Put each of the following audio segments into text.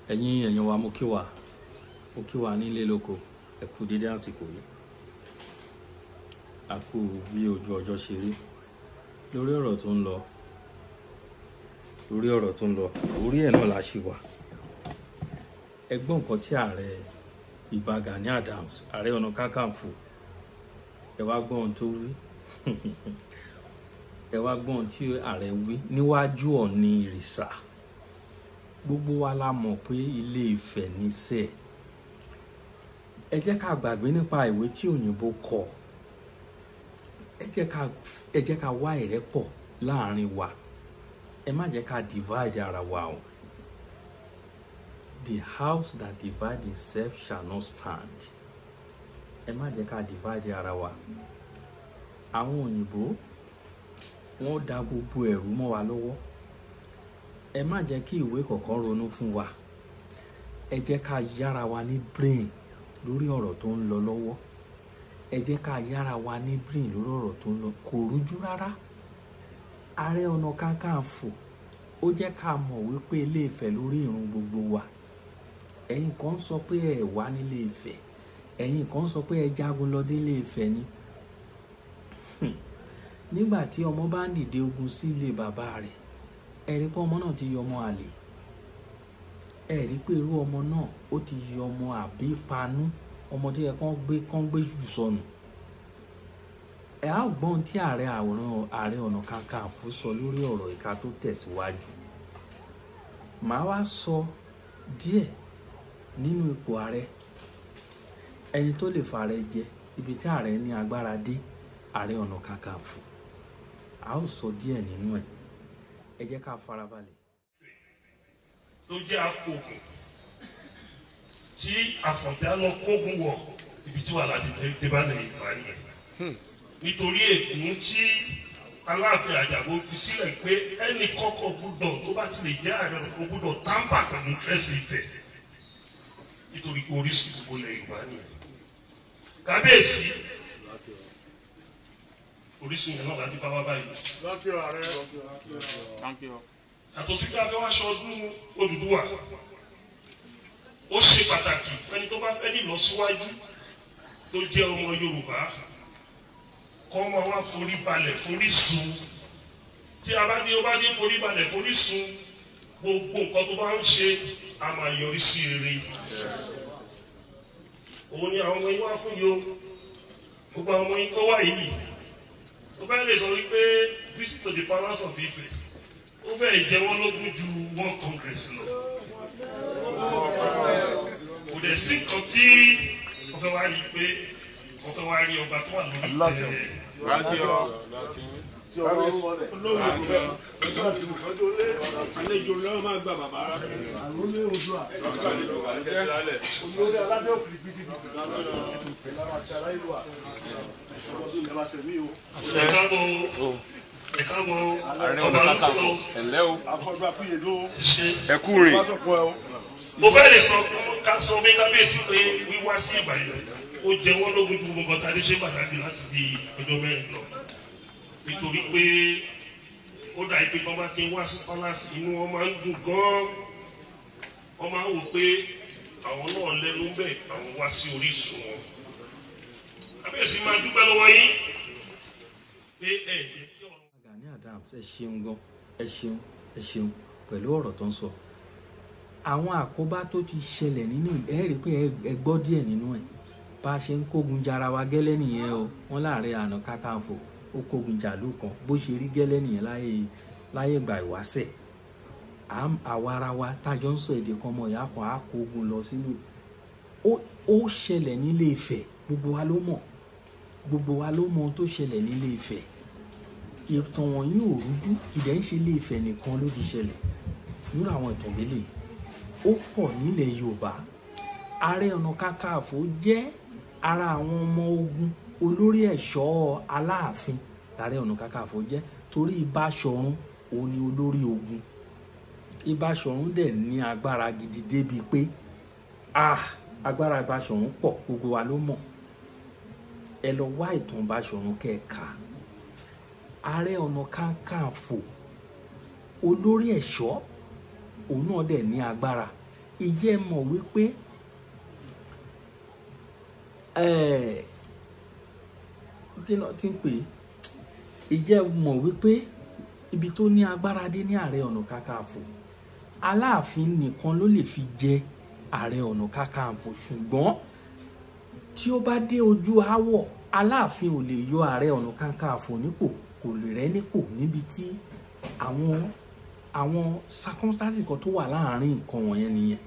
Ẹ̀yin èèyàn wa, mo kí wa, mo kí wa nílé lóko. Ẹ kú dédé àsìkò yìí. A kú bí ojú ọjọ́ ṣe rí lórí ọ̀rọ̀ tó ń lọ, lórí ọ̀rọ̀ tó ń lọ, orí ẹ̀ náà la ṣì wà. Ẹ gbọ́ nǹkan tí ààrẹ Ìbà Gani Adams, Ààrẹ Ọ̀nà Kakanfò, ẹ wá gbọ́ ohun tó wí. Ẹ wá gbọ́ ohun tí ààrẹ wí níwájú Ọ̀ọ̀ni Ìrìṣà. Gbogbo wa la mọ̀ pé Ilé Ifẹ̀ níṣẹ́. Ẹ jẹ́ ká gbàgbé nípa ìwé tí òyìnbó kọ. Ẹ jẹ́ ká wá ìrẹ́pọ̀ láàrin wa. Ẹ má jẹ́ ká divide ara wa o. The house that divide itself shall not stand. Ẹ má jẹ́ ká divide ara wa. Àwọn òyìnbó, wọ́n da gbogbo ẹ̀rú mọ́ wa lọ́wọ́. Ẹ má jẹ́ kí ìwé kọ̀ọ̀kan ronú fún wa. Ẹ jẹ́ ká yára wa ní brain lórí ọ̀rọ̀ tó ń lọ lọ́wọ́. Ẹ jẹ́ ká yára wa ní brain lórí ọ̀rọ̀ tó ń lọ. Kò rújú rárá. Ààrẹ Ọ̀nà Kakanfò, ó jẹ́ ká mọ̀ wípé Ilé Ifẹ̀ lórí ìrun gbogbo wa. Ẹ̀yin kan sọ pé ẹ wà nílé Ifẹ̀, ẹ̀yin kan sọ pé ẹ jagun lọ délé Ifẹ̀ ni. Nígbà tí ọmọ bá ń dìde ogun sí ilé bàbá rẹ̀, ẹ rí pé ọmọ náà ti yọ ọmọ àlè. Ẹ rí pé irú ọmọ náà, ó ti yọ ọmọ àbí panú, ọmọ tó yẹ kán gbé jù sọnù. Ẹ á gbọ́n tí ààrẹ àwòrán Ààrẹ Ọ̀nà Kakanfò sọ lórí ọ̀rọ̀ ìka tó tẹ̀síwájú. Màá wá sọ díẹ̀ nínú ipò ààrẹ, ẹni tó lè fa ààrẹ jẹ, ibi tí ààrẹ ní agbára dé. Ààrẹ Ọ̀nà Kakanfò, a ó sọ díẹ̀ nínú ẹ̀. Ẹ jẹ́ ká farabalẹ̀. Tó jẹ́ akógun tí Àfọ̀njá lọ kógun wọ̀, ibi tí wàhálà ti dé bá lẹ̀ Yorùbá nìyẹn, nítorí ègún tí Aláàfin Àjàgbó fi sílẹ̀ pé ẹnì kọ́kọ́ gbúdọ̀ tó bá ti lè jẹ́ ààrẹ ọ̀nà gbúdọ̀ tamper pẹ̀lú interest Ifẹ̀, nítorí pé orísun gbogbo ilẹ̀ Yorùbá nìyẹn. Kábíyèsí, orísun yẹn náà láti bá wá báyìí. Thank you. Yàtọ̀ sí pé a fẹ́ wá ṣọdún Odùduwà, ó ṣe pàtàkì fẹ́ni tó bá fẹ́ ní ìlọsíwájú, tó jẹ́ ọmọ Yorùbá, kọ́ máa wá forí balẹ̀ forí sun. Tí a bá dé, ó bá dé forí balẹ̀ forí sun, gbogbo nǹkan tó bá ń ṣe a máa yọrí sí rere. Òun ni àwọn ọmọ yín wá fún yìí o. Gbogbo àwọn ọmọ yín tó wà yìí, tó bá lè sọ wípé visit to the palace of Ife, ó fẹ́ jẹ wọ́n lógún ju one congress lọ. Kò dẹ̀ sí nǹkan tí wọ́n fẹ́ wá rí pé wọ́n fẹ́ wá rí ọba tó wà lórí ìtẹ́. Thank you. Àlejò lọ́wọ́ máa gba bàbá. Àròlé Oòduà, olórí aládé òkè gidigidi, aláìlúwà ìjọba sẹ̀mí o. Ẹ káàbọ̀ o, ẹ káàbọ̀ o, ọba ló sọ. Ẹ̀lẹ́ o. Akọ́jú akúyèdó. Ṣe. Ẹ kú rìn. Pásọ̀kọ ẹ o. Mo fẹ́ lè sọ fún ká sọ fún kábíyèsí pé wíwá sí Ìbàdàn, ó jẹ wọ́n lógún ju gbogbo nǹkan tá a lè ṣe pàtàkì láti di ọjọ́ 4 lọ, nítorí pé ó dà pé kọ́ bá ti wá sí palace, inú wọn máa ń dùn gan-an. Wọ́n máa ń wò pé àwọn náà lẹ́nu bẹ́ẹ̀, àwọn wá sí orísun wọn. Kábíyèsí máa dúpẹ́ lọ́wọ́ yín pé ẹ jẹ́ kí ọ̀rọ̀. Gani Adams, ẹ ṣeun gan, ẹ ṣeun, ẹ ṣeun pẹ̀lú ọ̀rọ̀ tó ń sọ. Àwọn àkóbá tó ti ṣẹlẹ̀ nínú ẹ, rí i pé ẹ gbọ́ díẹ̀ nínú ẹ̀. Bá a ṣe ń kógun jara wa gẹ́lẹ́ nìyẹn o. Wọ́n láàrin Àná Kakanfò, ó kógun jàlú kan, bó ṣe rí gẹ́lẹ́ nìyẹn láyé ìgbà ìwáṣẹ̀. Àwa ara wa tájọ ń sọ èdè kan, ọmọ ìyá kan, á kógun lọ sínú. Ó ṣẹlẹ̀ nílé Ifẹ̀. Gbogbo wa ló mọ̀, gbogbo wa ló mọ̀ ohun tó ṣẹlẹ̀ nílé Ifẹ̀. Ìtàn wọ̀nyí ò rújú. Ìdẹ̀ ń ṣe Ilé Ifẹ̀ nìkan ló ti ṣẹlẹ̀ nírú àwọn ìtàn délé, ó pọ̀ nílẹ̀ Yorùbá. Ààrẹ Ọ̀nà Kakanfò jẹ́ ara àwọn ọmọ ogun, olórí ẹ̀ṣọ́ Aláàfin l'Ààrẹ Ọ̀nà Kakanfò jẹ́, torí Báṣọ̀run òun ni olórí ogun. Ìbáṣọ̀run dẹ̀ ní agbára gidi débi pé, ah, agbára Ìbáṣọ̀run pọ̀, gbogbo wa ló mọ̀. Ẹ lọ wá ìtàn Báṣọ̀run kẹ́ẹ̀ka. Ààrẹ Ọ̀nà Kakanfò, olórí ẹ̀ṣọ́, òun náà dẹ̀ ní agbára. Ìjẹ́ mọ̀ wípé kí ló ti ń pè é? Ìjẹ́ mọ̀ wípé ibi tó ní agbára dé ní Ààrẹ Ọ̀nà Kakanfò, Aláàfin nìkan ló lè fi jẹ Ààrẹ Ọ̀nà Kakanfò. Ṣùgbọ́n tí ó bá dé ojú aáwọ̀, Aláàfin ò lè yọ Ààrẹ Ọ̀nà Kakanfò nípò, kò lè rẹ́ nípò níbi tí àwọn circumstances kan tó wà láàárín nǹkan wọ̀nyẹn nìyẹn.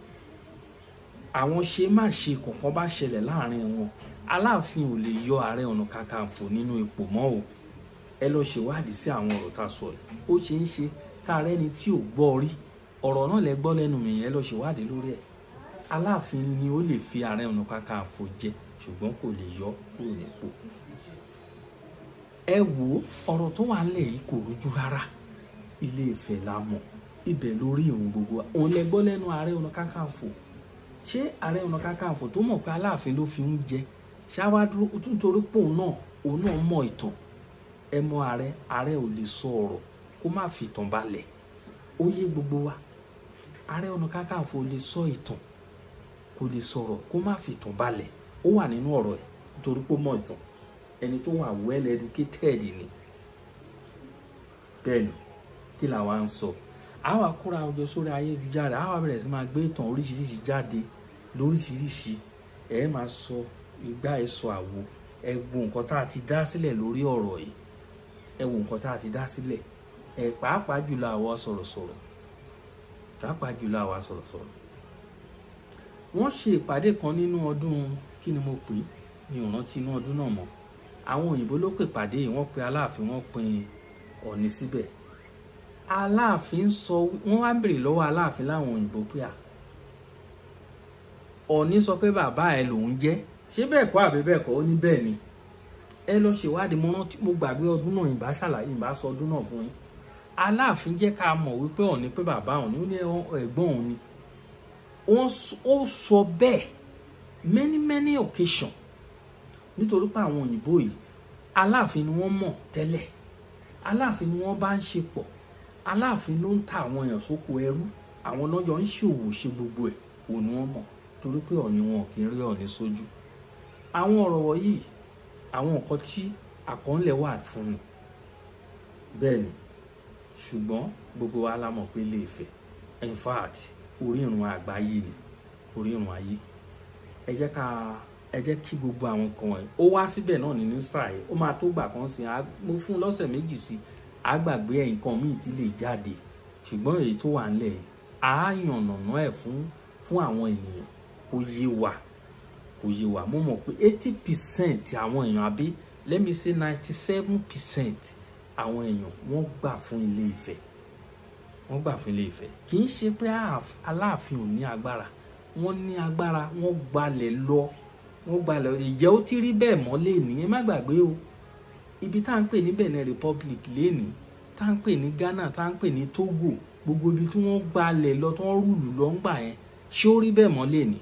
Àwọn ṣe má ṣe kọ̀ọ̀kan bá ṣẹlẹ̀ láàárín wọn, Aláàfin ò lè yọ Ààrẹ Ọ̀nà Kakanfò nínú ipò mọ́ o. Ẹ lọ ṣèwádìí sí àwọn ọ̀rọ̀ tá a sọ yìí. Ó ṣe ń ṣe káàrẹ́ ni tí ò gbọ́ rí ọ̀rọ̀ náà lẹ gbọ́ lẹ́nu mi yẹn, lọ ṣèwádìí lórí ẹ̀. Aláàfin ni ó lè fi Ààrẹ Ọ̀nà Kakanfò jẹ, ṣùgbọ́n kò lè yọ kúrò nípò. Ẹ wo ọ̀rọ̀ tó wà nílẹ̀ yìí kò rújú rárá. Ilé Ifẹ̀ la mọ̀, ibẹ̀ lórí ìrun gbogbo. Òun lẹ gbọ́ lẹ́nu Ààrẹ Ọ̀nà Kakanfò. Ṣé Ààrẹ Ọ̀nà Kakanfò tó mọ̀ pé Aláàfin ló fi ń jẹ ṣáwádúró nítorí pé òun náà mọ̀ ìtàn? Ẹ mọ̀ ààrẹ ò lè sọ ọ̀rọ̀ kó má fi ìtàn balẹ̀. Ó yé gbogbo wa. Ààrẹ Ọ̀nà Kakanfò lè sọ ìtàn, kò lè sọ̀rọ̀ kó má fi ìtàn balẹ̀. Ó wà nínú ọ̀rọ̀ ẹ̀ nítorí pé ó mọ̀ ìtàn. Ẹni tó wà well educated ni. Bẹ́ẹ̀ ni, kí làwa ń sọ? Àwa kóra ọjọ́ sórí ayélujára, àwa bẹ̀rẹ̀ sí máa gbé ìtàn oríṣiríṣi jáde lóríṣiríṣi. Ẹ máa sọ igbá, ẹ sọ àwo, ẹ wo nǹkan tá a ti dá sílẹ̀ lórí ọ̀rọ̀ yìí. Ẹ wo nǹkan tá a ti dá sílẹ̀. Ẹ pàápàá jùlọ àwa sọ̀rọ̀sọ̀rọ̀. Pàápàá jùlọ àwa sọ̀rọ̀sọ̀rọ̀. Wọ́n ṣe ìpàdé kan nínú ọdún, kí ni mo pè é? Mi ò rántí inú ọdún náà mọ́. Àwọn òyìnbó ló pè pàdé yìí, wọ́n pe Aláàfin, wọ́n pe Ọ̀ọ̀ni síbẹ̀. Aláàfin sọ, wọ́n wá ń bèrè lọ́wọ́ Aláàfin láwọn òyìnbó pé à, Ọ̀ọ̀ni sọ pé bàbá ẹ̀ lòún jẹ́, ṣé bẹ́ẹ̀ kọ́ àbí bẹ́ẹ̀ kọ́? Ó ní bẹ́ẹ̀ ni. Ẹ lọ ṣèwádìí, mo rántí, mo gbàgbé ọdún náà, ìbá ṣàlàyé, ìbá sọ ọdún náà fún yín. Aláàfin jẹ́ ká mọ̀ wípé Ọ̀ọ̀ni pé bàbá òun ni, ó ní ẹ̀gbọ́n òun ni. Ó sọ bẹ́ẹ̀ many many occasion nítorí pé àwọn òyìnbó yìí, Aláàfin ni wọ́n mọ̀ tẹ́lẹ̀, Aláàfin ni wọ́n bá ń ṣe pọ̀, Aláàfin ló ń ta àwọn èèyàn sóko ẹrú, àwọn lọ́jọ́ ń ṣòwò ṣe gbogbo ẹ̀, òun ni wọ́n mọ̀ torí pé Ọ̀ọ̀ni wọn kì í rí Ọ̀ọ̀ni sójú. Àwọn ọ̀rọ̀ wọ̀nyí, àwọn nǹkan tí àkọọ́lẹ̀ wà fún ni. Bẹ́ẹ̀ ni, ṣùgbọ́n gbogbo wa la mọ̀ pé Ilé Ifẹ̀, in fact, orírun àgbáyé ni, orírun ayé. Ẹ jẹ́ kí gbogbo àwọn kan wọ̀nyí ó wá síbẹ̀ náà nínú sáà yìí, ó máa tó gbà kan sí i, mo fún un lọ́sẹ̀ méjì sí i, á gbàgbé ẹ̀, nǹkan míì tí lè jáde. Ṣùgbọ́n èyí tó wà nílẹ̀ yìí, á yànnàná ẹ̀ fún àwọn ènìyàn kó yé wa, kó yé wa. Mo mọ̀ pé 80% àwọn èèyàn, àbí let me say 97% àwọn èèyàn wọ́n gbà fún Ilé Ifẹ̀, wọ́n gbà fún Ilé Ifẹ̀. Kì í ṣe pé Aláàfin ò ní agbára, wọ́n ní agbára, wọ́n gbalẹ̀ lọ, wọ́n gbalẹ̀. Ìjẹ́ ó ti rí bẹ́ẹ̀ mọ́ lénìí? Ẹ má gbàgbé o, ibi tá à ń pè ní Benin Republic lénìí, tá à ń pè ní Ghana, tá à ń pè ní Togo, gbogbo ibi tí wọ́n gbalẹ̀ lọ, tí wọ́n rúlù lọ ń gbà yẹn, ṣé ó rí bẹ́ẹ̀ mọ́ lénìí?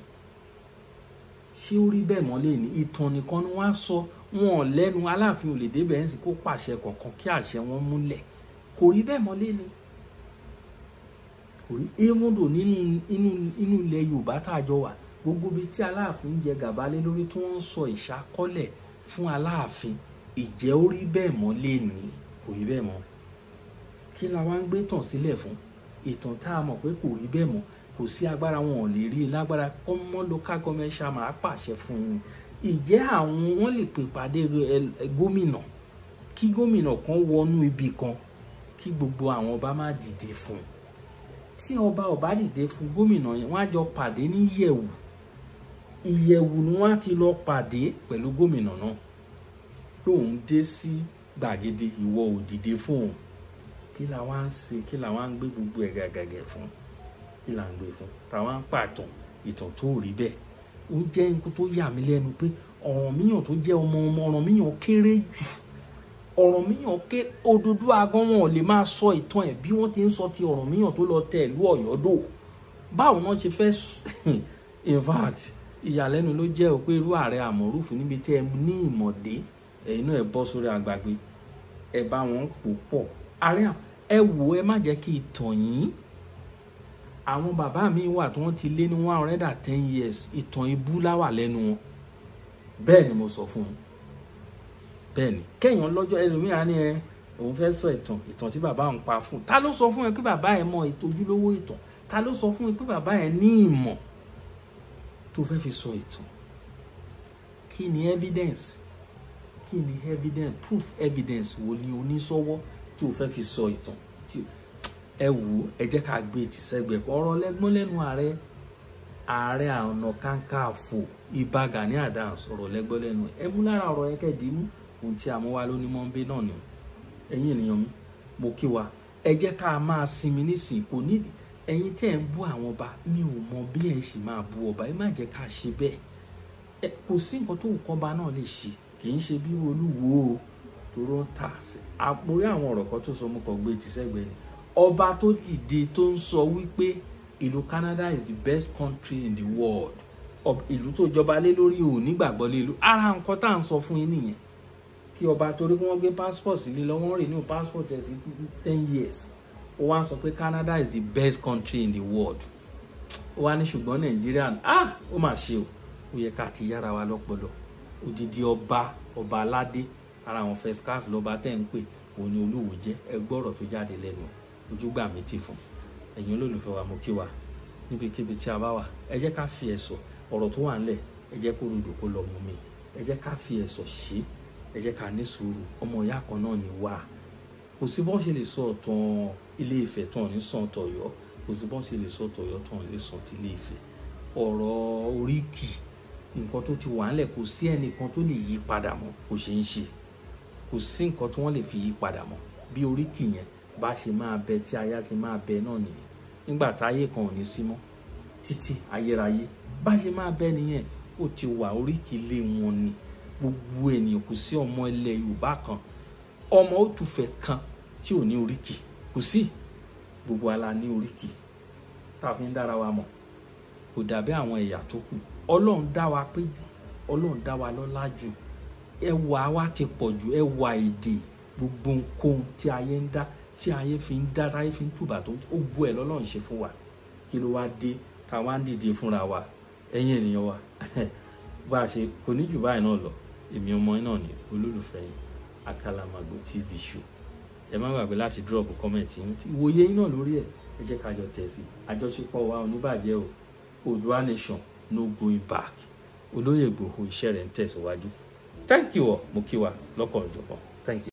Ṣé ó rí bẹ́ẹ̀ mọ́ lénìí? Ìtàn nìkan ni wọ́n á sọ, wọn ò lẹ́nu. Aláàfin ò lè débẹ̀ ń sì kó pàṣẹ kọ̀ọ̀kan kí àṣẹ wọn múlẹ̀. Kò rí bẹ́ẹ̀ mọ́ lénìí. Kò rí. Even though nínú inú ilẹ̀ Yorùbá tá a jọ wà, gbogbo ibi tí Aláàfin jẹ gàba lé lórí tí wọ́n ń sọ ìṣákọ́lẹ̀ fún Aláàfin, ìjẹ́ ó rí bẹ́ẹ̀ mọ́ lénìí? Kò rí bẹ́ẹ̀ mọ́. Kí la wá ń gbé tàn sílẹ̀ fún? Ìtàn tá a mọ̀ pé kò rí bẹ́ẹ̀ mọ́, kò sí agbára, wọn ò lè rí lágbára ọmọ local government chairman á pàṣẹ fún un. Ìjẹ́ àwọn wọ́n lè pè pàdé gómìnà, kí gómìnà kan wọnú ibì kan, kí gbogbo àwọn ọba má dìde fún un. Tí ọba ò bá dìde fún gómìnà yẹn, wọ́n á jọ pàdé ní Ìyẹ̀wù. Ìyẹ̀wù ni wọ́n á ti lọ pàdé pẹ̀lú gómìnà náà pé òun dé sí gbàgede, ìwọ ò dìde fún òun. Kí la wá ń ṣe? Kí la wá ń gbé gbogbo ẹ̀ gàgàgẹ̀ fún? Kí la ń gbé fún? Táwa ń pàtàn ìtàn tó rí bẹ́ẹ̀. Ó jẹ́ nǹkan tó yà mí lẹ́nu pé Ọ̀rànmíyàn tó jẹ́ ọmọ ọmọ Ọ̀rànmíyàn kéré jù, Ọ̀rànmíyàn kéré, Odùduwà gan wọn ò lè máa sọ ìtàn ẹ̀ bí wọ́n ti ń sọ ti Ọ̀rànmíyàn tó lọ tẹ ìlú Ọ̀yọ́ dò. Báwo náà ṣe fẹ́? In fact, ìyàlẹ́nu ló jẹ́ o pé irú ààrẹ Àmọ̀rúfù níbi tẹ́ ẹ ní ìmọ̀dé, ẹ̀yin náà ẹ bọ́ sórí àgbàgbé, ẹ bá wọn pò pọ̀. Ààrẹ, ẹ wò, ẹ má jẹ́ kí ìtàn yín. Àwọn bàbá mi wà tí wọ́n ti lé ní 110 years, ìtàn ibú láwà lẹ́nu wọn. Bẹ́ẹ̀ ni mo sọ fún un. Bẹ́ẹ̀ ni kẹ́yàn lọ́jọ́ ẹlòmíràn ni ẹ òun fẹ́ sọ ìtàn tí bàbá òun pa fún. Ta ló sọ fún ẹ pé bàbá ẹ mọ ètò ojúlówó ìtàn? Ta ló sọ fún ẹ pé bàbá ẹ ní ìmọ̀ tó fẹ́ fi sọ ìtàn? Kí ni evidence? Kí ni evidence? Proof evidence wo ni onísọ́wọ́ tí o fẹ́ fi sọ ìtàn? Ẹ wò ó, ẹ jẹ́ ká gbé tì sẹ́gbẹ̀ẹ́. Ọ̀rọ̀ lẹ́gbọ́n lẹ́nu ààrẹ Ọ̀nà Kakanfò Ìbà Gani Adams, ọ̀rọ̀ lẹ́gbọ́n lẹ́nu ẹ mú lára ọ̀rọ̀ yẹn kẹ́ẹ̀dì mú ohun tí a mú wá lónìí mọ́ńbé náà ni. Ẹ̀yin ènìyàn mi, mo kí wa, ẹ jẹ́ ká máa sinmi nísìnyí. Kò ní ẹ̀yin tẹ́ ẹ̀ ń bú àwọn ọba, mi ò mọ bí ẹ ṣì máa bú ọba, ẹ má jẹ́ ká ṣe bẹ́ẹ̀. Kò sí nǹkan tó nǹkan ọba náà lè ṣe, kì í ṣe bí Olúwo tó ń tà àpòrí àwọn ọ̀rọ̀ kan tó sọ, mo kàn gbé tì sẹ́gbẹ̀ẹ́ ni. Ọba tó dìde tó ń sọ wípé ìlú Canada is the best country in the world, ìlú tó jọba lé lórí ò nígbàgbọ́ lé ìlú. Ara nǹkan tá à ń sọ fún yín nìyẹn. Kí ọba torí kí wọ́n gbé passport sílé lọ, wọ́n renew passport ẹ̀ sí 10 years, ó wá sọ pé Canada is the best country in the world. Ó wá ní ṣùgbọ́n Nàìjíríà, ó mà ṣe o, ó yẹ ká ti yára wa lọ́pọlọ. Odidi ọba, ọba aládé, ara àwọn first class lọ́ba tẹ́ ń pè, òun ni Olúwo jẹ́. Ẹ gbọ́rọ̀ tó jáde lẹ́nu, ojúgbà mi ti fún. Ẹ̀yin olólùfẹ́ wa, mo kí wa níbikíbi tí a bá wà. Ẹ jẹ́ ká fi ẹ̀sọ̀ ọ̀rọ̀ tó wà ńlẹ̀, ẹ jẹ́ kó rodò kó lọ mú mi, ẹ jẹ́ ká fi ẹ̀sọ̀ ṣe, ẹ jẹ́ ká ní sùúrù. Ọmọ ìyá kan náà ni wá. Kò sí bọ́n ṣe lè sọ ọ̀tàn Ilé Ifẹ̀ tán ní sàn tọ̀yọ́, kò sí bọ́n ṣe lè sọ tọ̀yọ́ tán lè sàn ti Ilé Ifẹ̀. Ọ̀rọ̀ oríkì, nǹkan tó ti wà ńlẹ̀, kò sí ẹnìkan tó lè yí padà mọ́, kò ṣe ń ṣe, kò sí nǹkan tí wọ́n lè fi yí padà mọ́. Bí oríkì yẹn bá ṣe máa bẹ tí aya ṣe máa bẹ náà nìyẹn, nígbà táyé kan ò ní sí mọ́ títí ayérayé, bá ṣe máa bẹ nìyẹn. Ó ti wà, oríkì ilé wọn ni gbogbo ènìyàn. Kò sí ọmọ ilẹ̀ Yorùbá kan, ọmọ òtúfẹ̀ kan tí ò ní oríkì, kò sí. Gbogbo ala ní oríkì tá a fi ń dára wa mọ̀. Kò dàbí àwọn ẹ̀yà tó kù. Ọlọ́run dá wa pé jù, Ọlọ́run dá wa lọ́lá jù, ẹwà wa ti pọ̀ jù, ẹwà èdè, gbogbo nǹkan tí ayé ń dá, tí ayé fi ń dá, táyé fi ń tùbà tó ó gbọ́ ẹ̀ lọ́lọ́run ṣe fún wa. Kí ló wá dé tá wá ń dìde fúnra wa? Ẹ̀yin ènìyàn wa, bá a ṣe kò ní jù báyìí náà lọ. Èmi ọmọ náà ni olólùfẹ́ yín, Àkàlàmàgbò TV show. Ẹ má gbàgbé láti drop comment yín, ìwòye yín náà lórí ẹ̀. Ẹ jẹ́ ká jọ tẹ̀ sí àjọṣepọ̀ wa ò ní bàjẹ́ o. Oòduà nation, no going back. Olóyè Ìgbòho, iṣẹ́ rẹ̀ ń tẹ̀síwájú. Thank you all, mo kí wa lọ́kàn òjọ̀kan. Thank you.